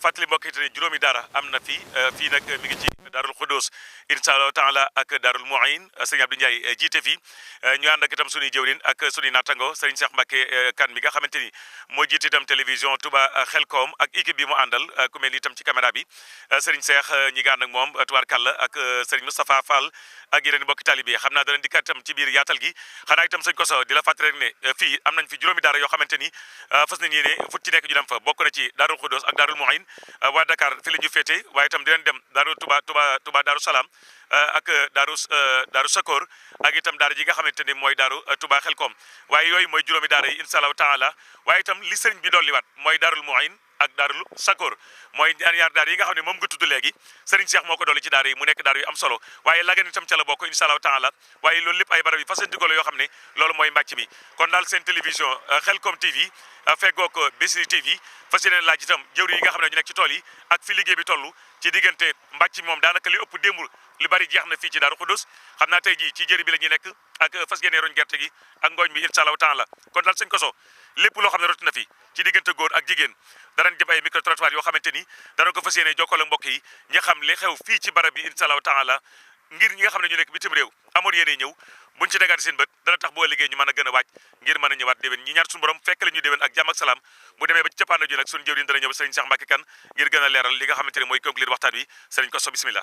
fàttali mbokk yi juróomi daara am na fii nag mi ngi ci Daarul Xudoos incha allah taala ak Daarul Muin sëñ Abdou Ndiaye jiite fii ñu ànd ak itam suñuy jëwrin ak suñuy naataango sëriñ Cheikh Mbacke kan mi nga xamante ni moo jiite itam télévision Touba Xelkom ak équipe bi mu àndal ku mel ni itam ci caméra bi sëriñ Cheikh ñi nga ànd ak moom tubaarkàlla ak sëriñ Moustapha Fall ak yeneen mbokki taalibe yi xam naa dana dikkaat itam ci biir yaatal gi xanaa itam sëñ Koso di la fàttali rek ne fii am nañ fi juróomi daara yoo xamante ni fas nañ yéene fut ci nekk ñu dem fa bokk na ci Daarul Xudoos ak Daarul Muin waa Dakar fi la ñu féete waaye itam dinañ dem Daaru Touba Daaru Salaam ak Daaru Sakor ak itam daara ji nga xamante ni mooy Daaru Touba Xelkom waaye yooyu mooy juróomi daara yi incha allahu taala waaye itam li sëriñ bi dolliwaat mooy Daarul Muin ak Daarul Sakor mooy ñaar daara yi nga xam ne moom nga tudd léegi sëriñ Cheikh moo ko dolli ci daara yi mu nekk daara yu am solo waaye Lagan itam ca la bokk incha allahu taala waaye loolu lépp ay barab yi fasantikoo la yoo xam ne loolu mooy mbàcc mi kon daal seen télévision Xelkom TV feggoog Bichri TV fas yéene laaj itam jëwri yi nga xam ne ñu nekk ci tool yi ak fi liggéey bi toll ci diggante mbàcc moom daanaka li ëpp démb li bari jeex na fii ci Daaru Xudoos xam naa tey jii ci jëri bi la ñuy nekk ak fas yéene roñ gerte gi ak ngooñ bi incha allahu taala kon daal sëñ Koso lépp loo xam ne roti na fi ci diggante góor ak jigéen danañ jëm ay micro trottoir yoo xamante ni danañ ko fas yéene jokkoo ak mbokk yi ñi xam li xew fii ci barab bi incha allahu taala ngir ñi nga xam ne ñu nekk bitim réew amoon yéene ñëw buñ ci tegaat seen bët dana tax boo liggéey ñu mën a gën a waaj ngir mën a ñëwaat déwén ñi ñaan suñu borom fekk la ñu déwén ak jàmm ak salaam bu demee ba ci cappaandaw ji nag suñu jëwriñ dana ñëw sëriñ Cheikh Mbacke Kane ngir gën a leeral li nga xamante ne mooy conclure waxtaan wi sëriñ Koso bismillah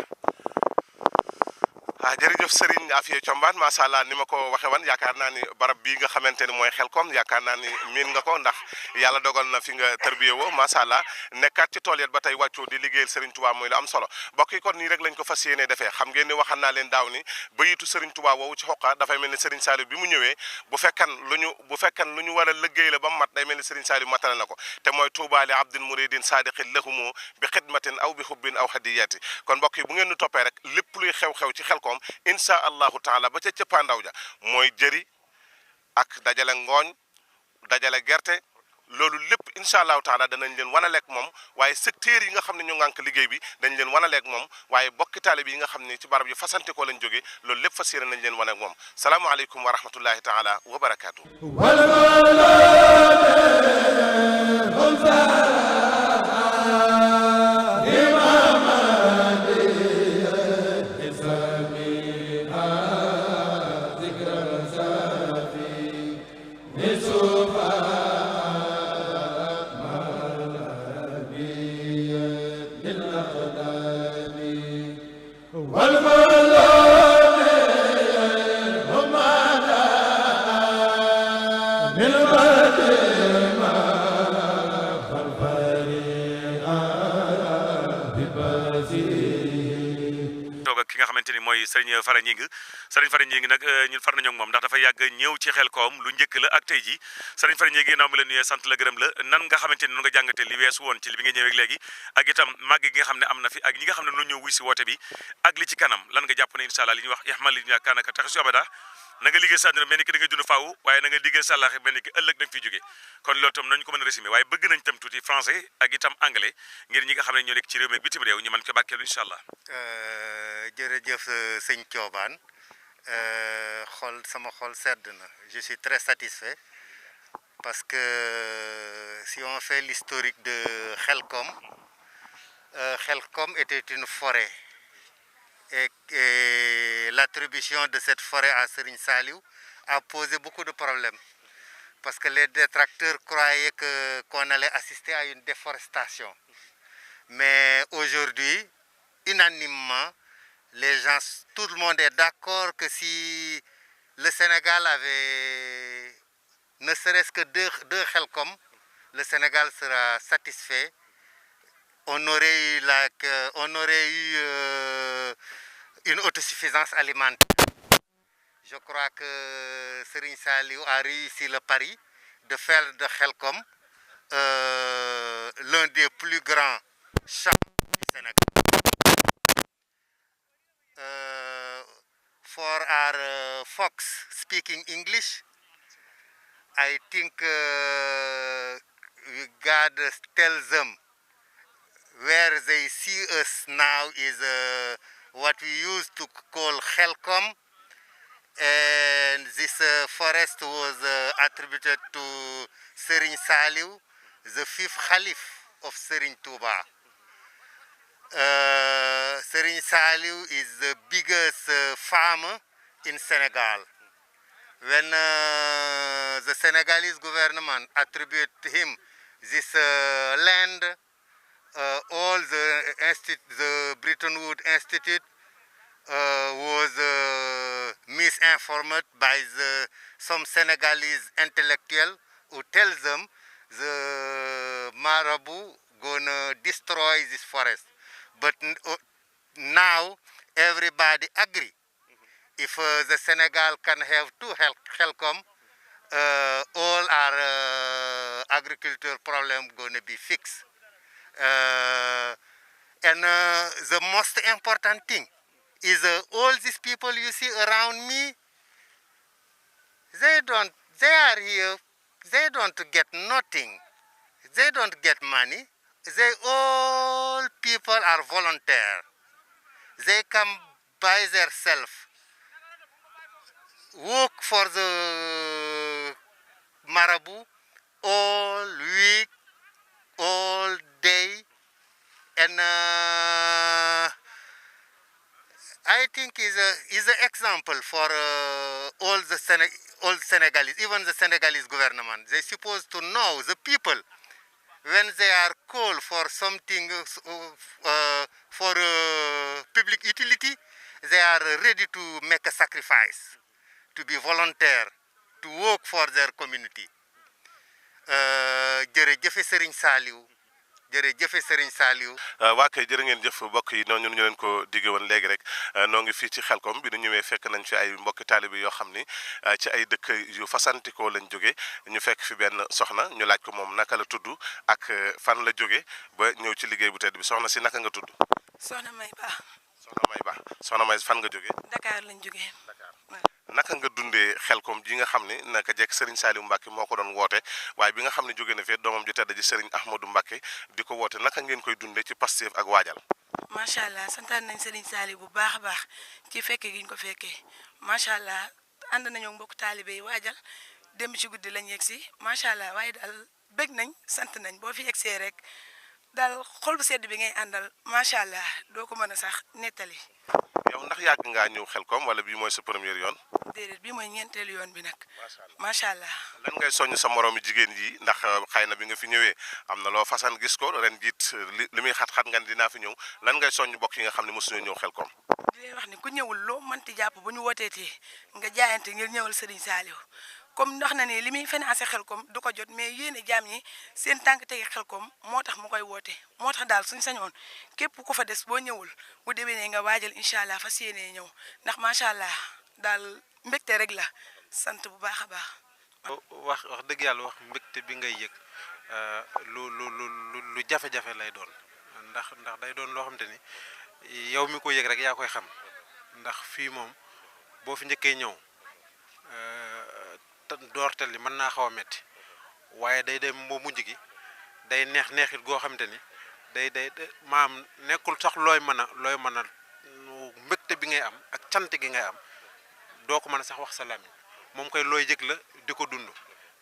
jërëjëf Serigne Afia Thiombane macha allah ni ma ko waxe woon yaakaar naa ni barab bii nga xamante ni mooy Xelkom yaakaar naa ni miin nga ko ndax yàlla dogal na fi nga tërbiye woo macha allah nekkaat ci tool yet ba tey wàccoo di liggéeyal Serigne Touba mooy lu am solo mbokk yi kon nii rek lañ ko fas yéenee defee xam ngeen ni waxal naa leen daaw ni bayitu Serigne Touba woowu ci xoqa dafay mel ni Serigne Saliou bi mu ñëwee bu fekkan lu ñu war a liggéey la ba mu mat day mel ni Serigne Saliou matale na ko te mooy Touba li abdin muridin sadiqin lahumu bi xidmatin aw bi xubbin aw hadiyati kon mbokk yi bu ngeen nu toppee rek lépp luy xew-xew ci Xelkom incha allahu taala ba ca cëppaandaw ja mooy jëri ak dajale ngooñ dajale gerte loolu lépp incha allahu taala danañ leen wanaleeg moom waaye secteurs yi nga xam ne ñu ngànk liggéey bi dañ leen wanaleeg moom waaye bokki taalibe yi nga xam ne ci barab yu fasante ko lañ jógee loolu lépp fas yéene nañ leen waneeg moom salaamualeykum wa rahmatullahi taala wa barakaatu. mooy sëriñ Fara Ñing nag ñun far nañu ak moom ndax dafa yàgg ñëw ci Xelcom lu njëkk la ak tey ji sëriñ Fara Ñing ginnaaw mi la nuyee sant la gërëm la nan nga xamante ni noonu nga jàngatee li weesu woon ci li bi nga ñëwee léegi ak itam màgg gi nga xam ne am na fi ak ñi nga xam ne noonu ñëw wuy si woote bi ak li ci kanam lan nga jàpp ne incha allah li ñuy wax ihmal li ñaa kaanaka tax si abada na nga liggéey sàddina mel ni ki da nga dund faaw waaye na nga liggéey sàllaaxe mel ni ki ëllëg da nga fiy jógee kon loolu tam nañu ko mën a résumé waaye bëgg nañ tam tuuti français ak itam anglais ngir ñi nga xam ne ñoo nekk ci réew mi bitim réew ñu mën ko bàkkeelu incha allah. jërëjëf sëñ Thioban sama xol sedd na je suis très satisfait parce que si on fait l'historique de Xelcom, Xelcom était une forêt et l'attribution de cette forêt à Serigne Saliou a posé beaucoup de problèmes parce que les détracteurs croyaient qu'on allait assister à une déforestation. Mais aujourd'hui, unanimement, les gens, tout le monde est d'accord que si le Sénégal avait ne serait-ce que deux Xelcom, le Sénégal sera satisfait. On aurait eu une autosuffisance alimentaire. Je crois que Serigne Saliou a réussi le pari de faire de Xelcom l'un des plus grands champs du Sénégal. For our folks speaking English, I think God tells them where they see us now is what we used to call Xelcom, and this forest was attributed to Serigne Saliou, the fifth Khalif of Serigne Touba. Serigne Saliou is the biggest farmer in Senegal. When the Senegalese government attributed him this land, all the Bretton Woods Institute was misinformed by some Senegalese intellectual who tells them the Marabout gonna destroy this forest. But now everybody agree. If the Senegal can have two Xelcom, all our agricultural problem gonna be fixed. And the most important thing is all these people you see around me, they are here, they don't get nothing, they don't get money, all people are volunteer, they come by themselves, work for the Marabout all week, all day, and I think is an example for all Senegalese, even the Senegalese government. They supposed to know the people when they are called for something for public utility, they are ready to make a sacrifice, to be volunteer, to work for their community. Jërëjëf Serigne Saliou. jërëjëf Serigne Saliou. waa kay jërë ngeen jëf mbokk yi noonu ñu leen ko digge woon léegi rek noo ngi fii ci Xelcom bi ñu ñëwee fekk nañ fi ay mbokki taalibe yoo xam ni ci ay dëkk yu fasantikoo lañ jóge ñu fekk fi benn soxna ñu laaj ko moom naka la tudd ak fan la jóge ba ñëw ci liggéey bu tedd bi soxna si naka nga tudd. Soxna May Ba. Soxna May Ba soxna May fan nga jóge. Dakar lañ jóge. Dakar naka nga dundee Xelkom ji nga xam ne naka jekk Serigne Saliou Mbacke moo ko doon woote waaye bi nga xam ne jóge na fee doomam ju tedd ji Serigne Ahmadou Mbacke di ko woote naka ngeen koy dundee ci Pastef ak waajal. macha allah santaan nañ Serigne Saliou bu baax a baax ci fekke gi ñu ko fekkee macha allah ànd nañoo mbokk taalibe yi waajal dem ci guddi lañ yegg si macha allah waaye daal bëgg nañ sant nañ boo fi yegsee rek daal xol bu sedd bi ngay àndal macha allah doo ko mën a sax nettali. yow ndax yàgg ngaa ñëw Xelkom wala bii mooy sa première yoon. déedéet bii mooy ñeenteelu yoon bi nag. macha allah. lan ngay soññ sa moroomi jigéen yi ndax xëy na bi nga fi ñëwee am na loo fasan gis ko ren jiit li muy xat-xat nga dinaa fi ñëw lan ngay soññ bokk yi nga xam ne mosuñu ñëw Xelkom. di leen wax ni ku ñëwul loo mënti jàpp bu ñu wooteetee nga jaayante ngir ñëwal Serigne Saliou comme ndax na ni li muy financé Xelkom du ko jot mais yéene jaam ñi seen tànk tegi Xelkom moo tax mu koy woote moo tax daal suñ sañoon képp ku fa des boo ñëwul bu déwénee nga waajal incha allah fas yéenee ñëw ndax macha allah daal mbégte rek la sant bu baax a baax. wax dëgg yàlla wax mbégte bi ngay yëg lu jafe-jafe lay doon ndax day doon loo xam te ni yow mi ko yëg rek yaa koy xam ndax fii moom boo fi njëkkee ñëw doortel li mën naa xaw a metti waaye day dem boo mujj gi day neexit goo xamante ni day maam nekkul sax looy mën a mbégte bi ngay am ak cant gi ngay am doo ko mën a sax wax sa làmmiñ moom koy looy yëg la di ko dund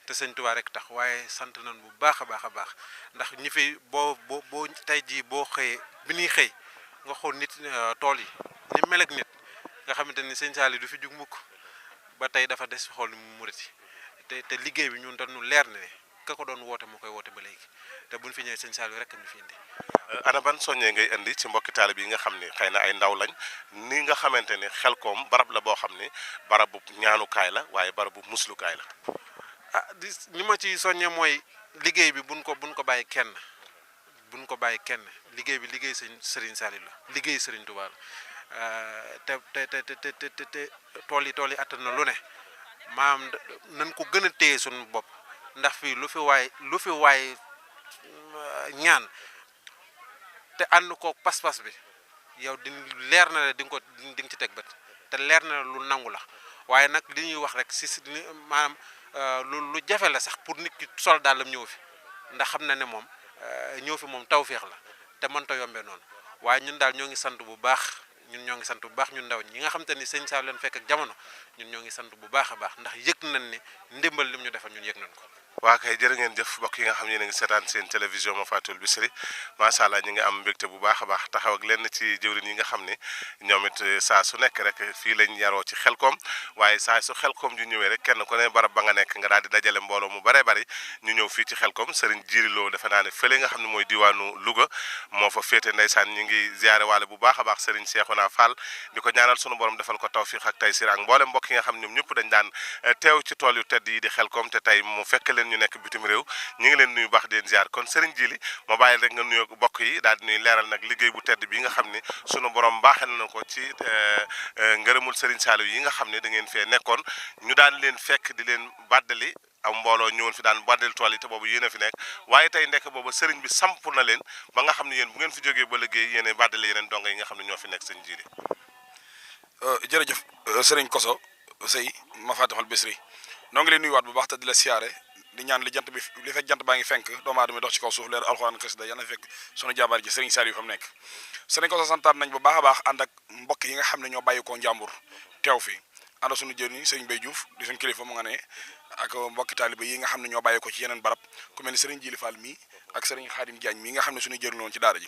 te Sëñ Tuubaa rek tax waaye sant nañ bu baax a baax ndax ñi fi boo tey jii boo xëyee bi ñuy xëy nga xool nit tool yi ni mel ak nit nga xamante ni Sëñ Saliou du fi jug mukk ba tey dafa des xool ni mu murati te liggéey bi ñun dañu leer ne ka ko doon woote moo koy woote ba léegi te buñ fi ñëwee Sëñ Saliou rek ñu fi indi. ana ban soññee ngay indi ci mbokki taalib yi nga xam ne xëy na ay ndaw lañ ni nga xamante ni Xelkom barab la boo xam ni barab bu ñaanukaay la waaye barab bu muslukaay la. li ma ci soññee mooy liggéey bi buñ ko bàyyi kenn liggéey bi liggéey Serigne Saliou la liggéey Serigne Touba la te tool yi attan na lu ne maam nañ ko gën a téye suñu bopp ndax fii lu fi waay ñaan te ànd ko pas-pas bi yow di leer na la di nga ci teg bët te leer na la lu nangu la waaye nag li ñuy wax rek si maanaam lu jafe la sax pour nit ki sol daal lam ñëw fi ndax xam na ne moom ñëw fi moom tawféex la te mënta yombee noonu waaye ñun daal ñoo ngi sant bu baax ñun ndaw ñi nga xam te ni Sëñ Saliou leen fekk ak jamono ñun ñoo ngi sant bu baax a baax ndax yëg nañ ne ndimbal lim ñu defal ñun yëg nañ ko. waa kay jërë ngeen jëf mbokk yi nga xam ne yéen a ngi seetaan seen télévision ma Fatul Bichri macha allah ñu ngi am mbégte bu baax a baax taxaw ak lenn ci jëwriñ yi nga xam ne ñoom it saa su nekk rek fii lañ yaroo ci Xelkom waaye saa su Xelkom ju ñëwee rek kenn ku ne barab ba nga nekk nga daal di dajale mbooloo mu bare bari ñu ñëw fii ci Xelkom Serigne Jiriloo defe naa ne fële nga xam ne mooy diwaanu Louga moo fa féete ndeysaan ñu ngi ziare waale bu baax a baax Serigne Cheikhouna Fall di ko ñaanal sunu borom defal ko tawfiq ak taysir ak mboolem mbokk yi nga xam ne ñoom ñëpp dañ daan teew ci tool yu tedd yi di Xelkom te tey mu fekk leen ñu nekk bitim réew ñu ngi leen nuyu baax di leen ziar kon Serigne Jili ma bàyyi rek nga nuyoo bokk yi daal di nuy leeral nag liggéey bu tedd bi nga xam ne sunu borom baaxal na ko ci ngërëmul Serigne Saliou yi nga xam ne da ngeen fee nekkoon ñu daan leen fekk di leen bàddali am mbooloo ñëwoon fi daan bàddali tool yi te boobu yéen a fi nekk waaye tey ndekk boobu Serigne bi samp na leen ba nga xam ne yéen bu ngeen fi jógee ba liggéey yéen bàddali yeneen donga yi nga xam ne ñoo fi nekk Serigne Jili. jërëjëf Serigne Koso Sey ma Fatul Bichri noo ngi leen nuyuwaat bu baax te di la siyaare di ñaan li fekk jant baa ngi fenk doomu aadama dox ci kaw suuf leer alxuraan xasida yàlla na fekk sunu jàmbaar ji Serigne Saliou fa mu nekk Serigne Koso santaat nañ bu baax a baax ànd ak mbokk yi nga xam ne ñoo bàyyi ko njàmbur teew fi ànd suñu jëriñ Serigne Bay Diouf di suñu kilifa mu nga ne ak mbokki taaliba yi nga xam ne ñoo bàyyi ko ci yeneen barab ku mel ni Serigne Jili Fall mii ak Serigne Khadim Diagne mii nga xam ne suñu jëriñ woon ci daara ji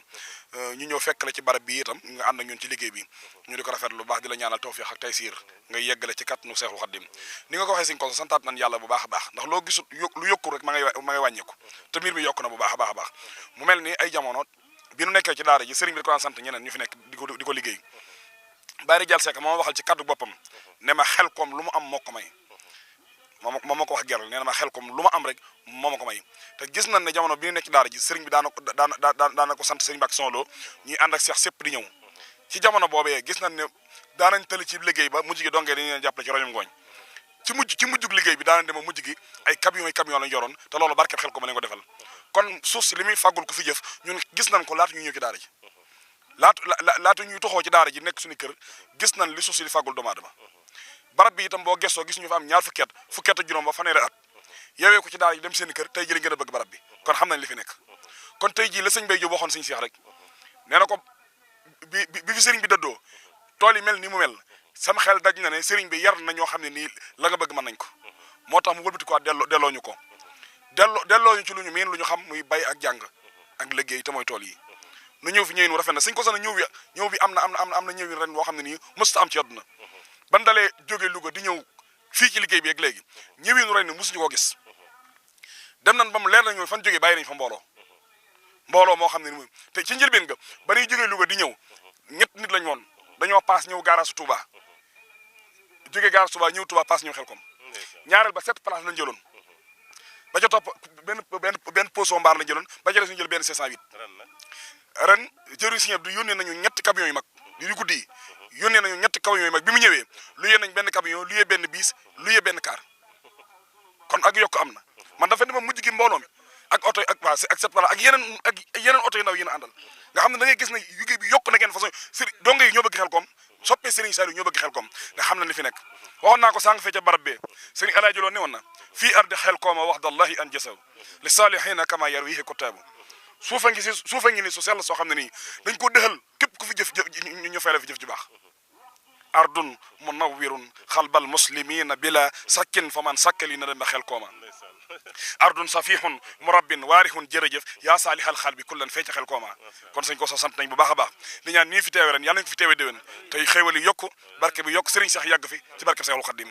ñu ñëw fekk la ci barab bi itam nga ànd ak ñun ci liggéey bi ñu di ko rafetlu lu baax di la ñaanal tawfiq ak taysiir nga yeggale ci kàttanu Seexul Xaadim ni nga ko waxee Serigne Koso santaat nañ yàlla bu baax a baax ndax loo gisut lu yokku rek ma ngay wàññeeku te mbir mi yokku na bu baax a baax mu mel ni ay jamono bi nu nekkee ci daara ji Serigne bi ko daan sant ñeneen ñu fi nekk di ko liggéey Baye Jal Seck moo waxal ci kaddu boppam ne ma Xelkom lu mu am moo ko may moom moo ko wax geral nee na ma Xelkom lu ma am rek moo ma ko may te gis nañ ne jamono bi ñu nekk ci daara ji Serigne bi daana ko sant Serigne Mbacke Sonlo ñuy ànd ak Seex sépp di ñëw ci jamono boobee gis nañ ne daanañ tëli ci liggéey ba mujj gi dongee dañu leen jàppale ci roñum ngooñ ci mujjug liggéey bi daanañ dema mujj gi ay camion lañ yoroon te loolu barkeb Xelkom lañ ko defal kon suuf si li muy fàggul ku fi jëf ñun gis nañ ko laata ñu ñëw ci daara ji laata ñuy toxoo ci daara ji nekk suñu kër gis nañ li suuf si di fàggul doomu aadama barab bi itam boo gestoo gis ñu fa am ñaar fukki at ak juróom ba fanweeri at yewee ko ci daara yi dem seen kër tey ji lañ gën a bëgg barab bi kon xam nañ li fi nekk kon tey jii la sëñ Bay Jóob waxoon sëñ Seex rek nee na ko bi fi sëriñ bi dëddoo tool yi mel ni mu mel sama xel daj na ne sëriñ bi yar na ñoo xam ne nii la nga bëgg mën nañ ko moo tax mu wëlbati ko delloo ñu ko delloo ñu ci lu ñu miin lu ñu xam muy bay ak jàng ak liggéey te mooy tool yi nu ñëw fi ñëwin wu rafet na sëñ ko sana ñëw bi am na ñëwin ren boo xam ne nii mësta am ci àdduna ban dalee jógee Louga di ñëw fii ci liggéey bi ak léegi ñëwinu ren ni mosuñu ko gis dem nañ ba mu leer nañu fan jógee bàyyi nañ fa mbooloo moo xam ne ni te ci njëlbeen nga ba ñuy jógee Louga di ñëw ñett nit lañ woon dañoo paas ñëw gaaraasu Touba jógee gaaraasu Touba ñëw Touba paas ñëw Xelkom ñaareel ba 7 places lañ jëloon ba ca topp benn poso mbaar lañ jëloon ba ca des ñu jël benn 508 ren jëriñ si ñëpp du yónnee nañu ñetti camions yu mag di guddi yi yónnee nañu ñetti camions yu mag bi mu ñëwee luyee nañ benn camion luyee benn bis luyee benn car kon ak yokk am na man dafa ne ma mujj gi mbooloo mi ak oto ak waa ak set ak yeneen oto yu ndaw yi na àndal nga xam ne da ngay gis ne liggéey bi yokk na genn façon donge yi ñoo bëgg Xelkom soppee Serigne Saliou ñoo bëgg Xelkom nga xam na li fi nekk waxoon naa ko sànq fee ca barab bee Serigne Alaaji Lo ne woon na fii ardi Xelkoma waxdallahi an jasaw li salihina kama yarwihi kutaabu suufa ngi ni su sell soo xam ne nii dañ ko dëxal képp ku fi jëf ñu fay la fi jëf ju baax ardun munawwirun xalbal muslimina bila sakkin fa man sakkali na dem ba Xelkoma ardun safihun murabbin waarihun jërëjëf yaa saalihal xaal bi kullan fee ca Xelkoma kon sëñ ko sa sant nañ bu baax a baax di ñaan nii fi teewe ren yàlla nañ ko fi teewe déwén tey xéewal yi yokku barke bi yokk sëriñ sax yàgg fi ci barke Seexul Xaddim